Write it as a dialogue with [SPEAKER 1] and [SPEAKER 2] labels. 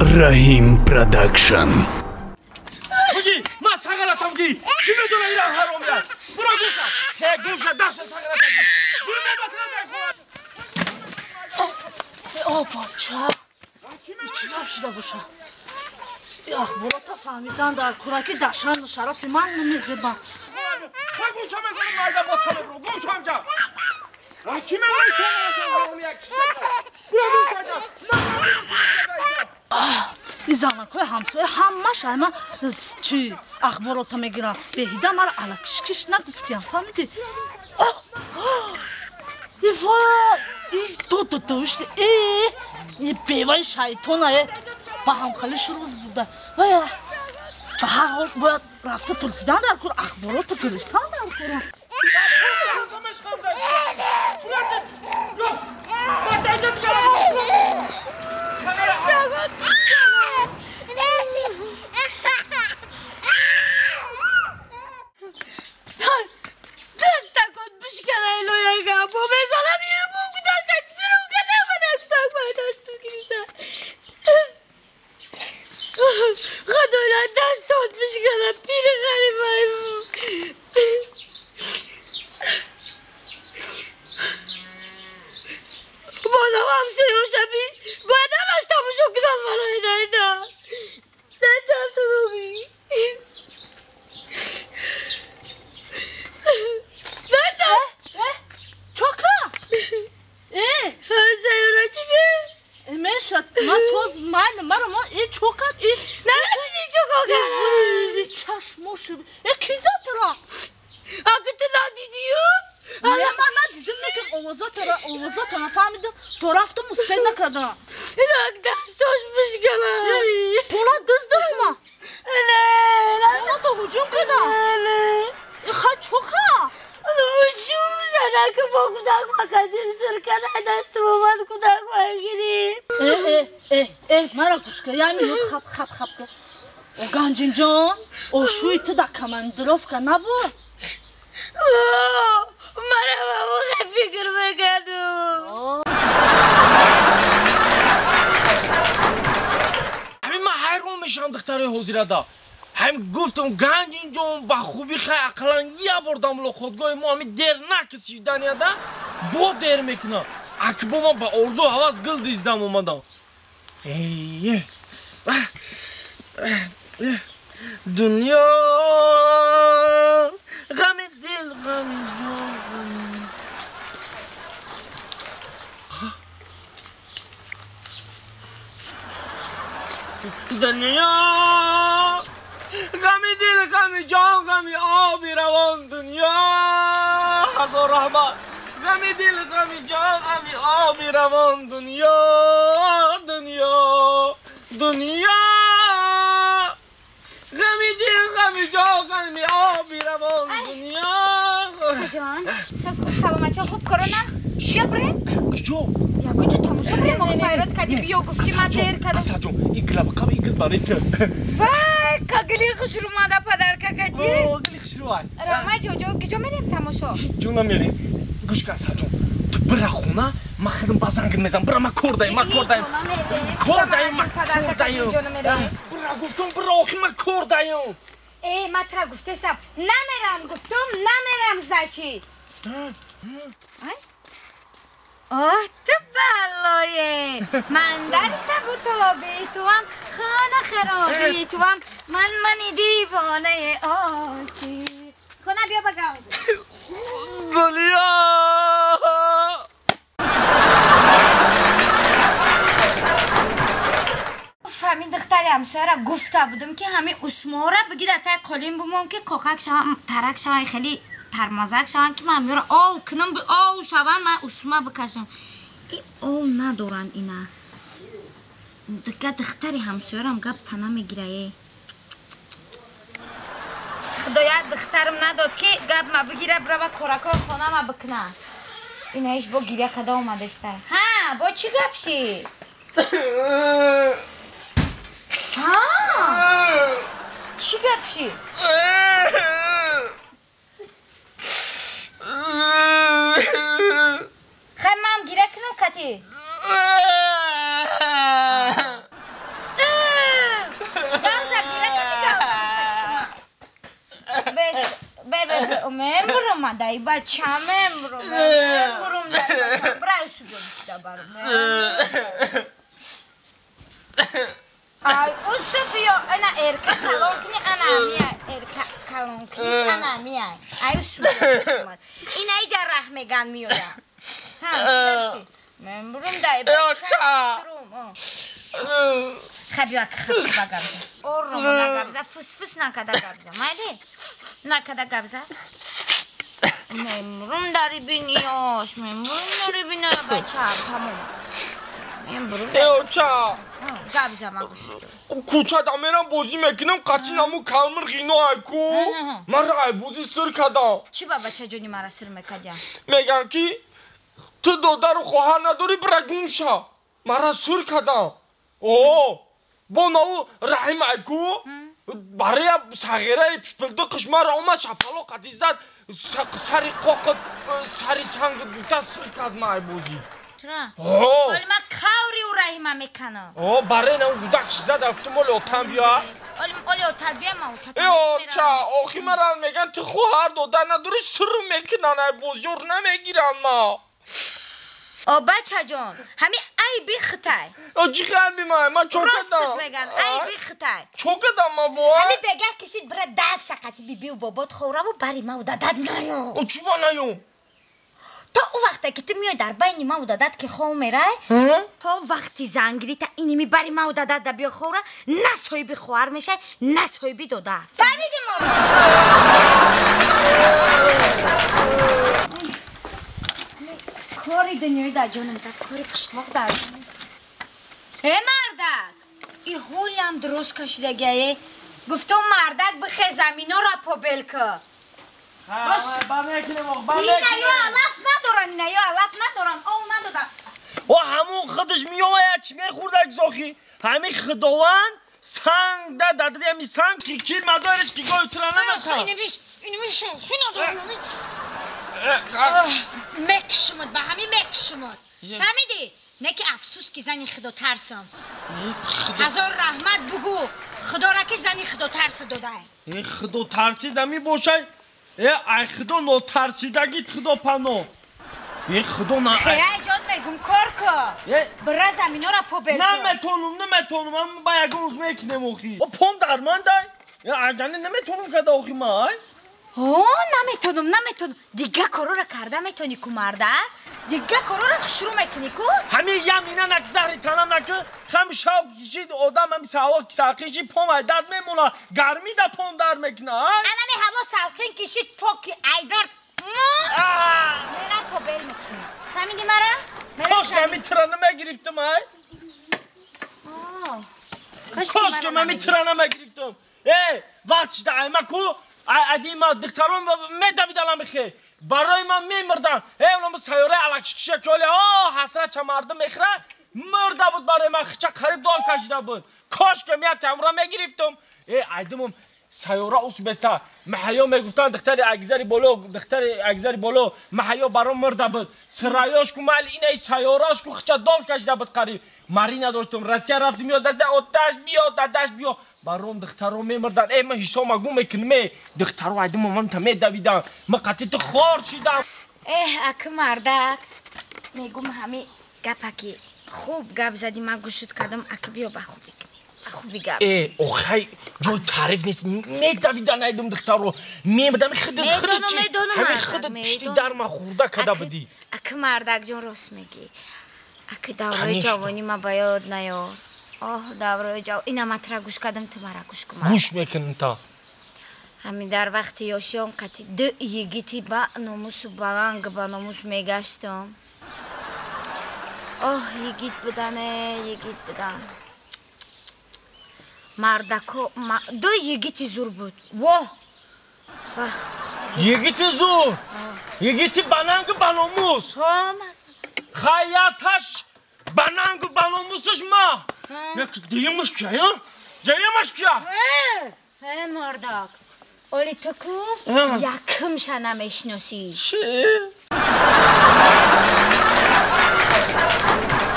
[SPEAKER 1] Раҳим Продакшн.
[SPEAKER 2] Ма сағаратам ки чӣ медона ира ҳаромият? Буро гӯша. Хе гӯша даша сағаратам. Буро мебатра.
[SPEAKER 3] О бача. Чӣ гап шуда боша? Ахборота фаҳмидан дар кураки дашан шарафи ман намезеба.
[SPEAKER 2] Ха гӯша мезанам майда ботала буро. Гӯшам ҷа. Ки медона сағаратам ҳаромият? Буро гӯша ҷа.
[SPEAKER 3] Занакҳои ҳамсоя ҳамаш ама чи ахборота мегиранд. Беҳида мара алакишкиш нагуфтиям, фаҳмидӣ? Ва дододош беваи шайтона ба ҳамхалиш рӯз буда. Вая ба ҳар ҳол бояд рафта пурсидан дар кор, ахборота гирифтан дар кор. Ганҷинҷон, ошӯи ту дар командировка набуд?
[SPEAKER 4] Мара ба фикр мекардум.
[SPEAKER 2] Ҳамин ман ҳайрон мешавам духтарои ҳозирада. Ҳамин гуфтам Ганҷинҷон ба хубӣ хай ақаллан як бор дар мулоқотгоҳи мо ҳамин дер накисиданияда бо дер мекунам. Акбо ман ба орзу ҳавас гил диздам омадам. Дунё ғами дил ғами ҷон. Дунё ғами дил ғами ҷон ғами оби равон. Дунё ҳазор раҳмат. Ғами дил ғами ҷон ғами оби равон. Дунё дунё дунё ғами дил ғами ҷон ғами оби равон. Дунё
[SPEAKER 4] ҷон саз хуб саломатӣ хуб корона шия бирем
[SPEAKER 2] куҷо?
[SPEAKER 4] Ягон ҷо тамошо бирем. Охо файрод кардӣ биё гуфтӣ ман дер кардам.
[SPEAKER 2] Асаҷон ин гила ба қаб ин гил барои ту.
[SPEAKER 4] Вай ка гили хушрӯмада падарка кардӣ.
[SPEAKER 2] Гили хушрӯай.
[SPEAKER 4] Раҳмат ҷон. Куҷо мерем тамошо?
[SPEAKER 2] Ҷо намерем. Гӯш кун Асаҷон, ту бира хона, ман худам ба занг мезанам. Бира ман кор даем, ман кор даем. Кор даем, ман кор даем. Бира гуфтам, бира охи ман кор даем.
[SPEAKER 4] Э, ман тура гуфтестам. Намерам гуфтам, намерам значит. Оҳ, ту баллое. Ман дар табу тоби туам, хона хароби туам, ман мани дивонаи ошиқ. Хона биё ба гавз.
[SPEAKER 2] Дунё
[SPEAKER 4] ҳамин духтари ҳамсояра гуфта будам ки ҳамин усмора биги дар таи қолин бимон ки коқак шавам, тарак шавам, хеле тармазак шавам ки ман ҳамёро ов кунам, ов шавам, ман усма бикашам. И ов надоранд ина. Дига духтари ҳамсоярам гап тана мегирае. Худоя духтарам надод ки гап ма бигира бирава коракои хонама бикуна. Инаиш бо гиря када омадеста. Ҳа, бо чӣ гап шид? Ҳа, чӣ гап шид? Хай мам гиря кунам кати? ман дай бача мемрум. Мемрум дай бача. Брай субё бисида барум. Ай, усу биё, ана эрка калон кини, ана мия эрка калон кини, ана мия. Ай усу биё. Ина иҷа раҳ меган миёя. Ҳа, сида бисид. Мемрум дай бача. Хабиё ак хаб габза. Ором нагабза, фус-фус накада габза. Майли? Накада габза. Мемрум дари биниёш, мемрум дари биниё бача, тамом. Мемрум.
[SPEAKER 2] Э оча.
[SPEAKER 4] Габза магуш.
[SPEAKER 2] Кӯчада мерам бозӣ мекунам, қачи наму калмир ғино айку. Мара ай бозӣ сир кадам.
[SPEAKER 4] Чӣ ба бачаҷони мара сир мекадя?
[SPEAKER 2] Меган ки ту додару хоҳар надорӣ, бира гум ша. Мара сир кадам. О, бо наву Раҳим айку. Барои сағираи пишпилду қишмара омад шапало қати зад, сари қоқит, сари санг гуфта сир кад ма ай бозӣ.
[SPEAKER 4] Тура? Оли ма каври у Раҳима меканам.
[SPEAKER 2] О, барои наву гудак зад афтум оли отам биё.
[SPEAKER 4] Оли отат биё ма отат.
[SPEAKER 2] Э оча, охи мара меган ту хоҳар додар надорӣ, сир мекунан ай бозӣ, ёр намегиран ма.
[SPEAKER 4] О бачаҷон, ҳами айби хитай.
[SPEAKER 2] О чӣ айби ма? Ма чо кардам?
[SPEAKER 4] Рост меган, айби хитай.
[SPEAKER 2] Чо кардам ма во?
[SPEAKER 4] Ҳами бегаҳ кишид бира даф шақати бибиу бобот хӯраву бари мау дадат наё.
[SPEAKER 2] О чӣ ба наё?
[SPEAKER 4] То ӯ вақте ки ту миёй дар байни мау дадат ки хов мерай, то вақти зангирӣ та иними бари мау дадат да биё хӯра, на соҳиби хоҳар мешай, на соҳиби додар. Фаҳмидӣ мо? Кори дунёи дар ҷонам зад, кори қишлоқ дар ҷонам зад. Э мардак, и ҳолам дуруст кашидагиае. Гуфтум мардак бихе заминора побел ка. Ина ё алаф надоран, ина ё алаф надоран, ов надодан.
[SPEAKER 2] О ҳамун худаш меояд, чӣ мехӯрдак зохӣ? Ҳамин худованд санг да дадри ҳами санг ки кир мадориш ки гои тура намета.
[SPEAKER 4] Инивиш, шӯхӣ надорам. Мекшумад, ба ҳамин мекшумад. Фаҳмидӣ? Не ки афсӯс ки зани худо тарсам. Ҳазор раҳмат бугӯ, худора ки зани худо тарси додай.
[SPEAKER 2] Э худо тарсида мебошай? Э ай худо нотарсидагит худо пано. Э худо на.
[SPEAKER 4] Ай ҷон мегум кор ку. Бира заминора побел ку.
[SPEAKER 2] Наметонум, наметонум, ман ба ягон рӯз мекунем охи. О пом дармандай? Э айдани наметонум када охи ма ай?
[SPEAKER 4] О, наметонум, наметонум. Дига корора карда метони ку мардак? Дига корора хушрӯ мекунӣ ку?
[SPEAKER 2] Ҳамин ямина нак заҳри танам наки, ҳам шавқ кишид, одам ҳам саво салқин шид, пом ай дард мемона, гармӣ да пом дард мекуна, ай?
[SPEAKER 4] Анами ҳаво салқин кишид, поки ай дард. Мера побел мекунӣ. Фаҳмидӣ мара?
[SPEAKER 2] Кош ҳамин тира намегирифтам, ай? Кош ки ҳамин тира намегирифтам. Э, вақт шида айма ку? Адима духтарон медавидалам бихе. Барои ман мемурдан. Э, онам сайёраи алакшикиша ки оле, о, ҳасрат ча мардум мехӯра, мурда буд барои ман, хича қариб дол кашида буд. Кош ки мия тамра мегирифтам. Э, айдимум сайёра ус беста. Маҳаё мегуфтанд духтари агзари боло, духтари агзари боло, маҳаё баром мурда буд. Сираёш ку мал инаи сайёраш ку хича дол кашида буд қариб. Марина доштум, Россия рафтим, ё дада оташ биё, дадаш биё. Баром духтаро мемурдан. Э, ман ҳисома гум мекунам, э. Духтаро айдимум ман та медавидам. Ман қатъи ту хор шидам.
[SPEAKER 4] Эҳ, аки мардак, мегум ҳами гапа ки хуб гап задӣ, ман гӯшуд кардам, аки биё ба хубӣ кунем. Ба хубӣ гап.
[SPEAKER 2] Э, охай, ҷои таъриф нест. Медавидан айдум духтаро. Мемурдам, худат, худат чӣ? Ҳами худат пишти дар ма хӯрда када будӣ.
[SPEAKER 4] Аки мардак ҷон рост мегӣ. Аки давраи ҷавонӣ ма ба ёд наёр. Оҳ, давраи ҷав... Ина ма тура гӯш кардам, ту мара гӯш кун.
[SPEAKER 2] Гӯш мекунам та.
[SPEAKER 4] Ҳамин дар вақти ёшиём қати ду йигити ба номусу баланг ба номус мегаштам. Оҳ, йигит будан, э, йигит будан. Мардако, ду йигити зур буд. Воҳ!
[SPEAKER 2] Йигити зур! Йигити балангу ба номус!
[SPEAKER 4] Ҳо, мард.
[SPEAKER 2] Хаяташ банангу ба номусаш ма! Деюмаш кия, деюмаш кия?
[SPEAKER 4] Э, мардак, оли ту ку якумша намешиносӣ.
[SPEAKER 2] Чӣ?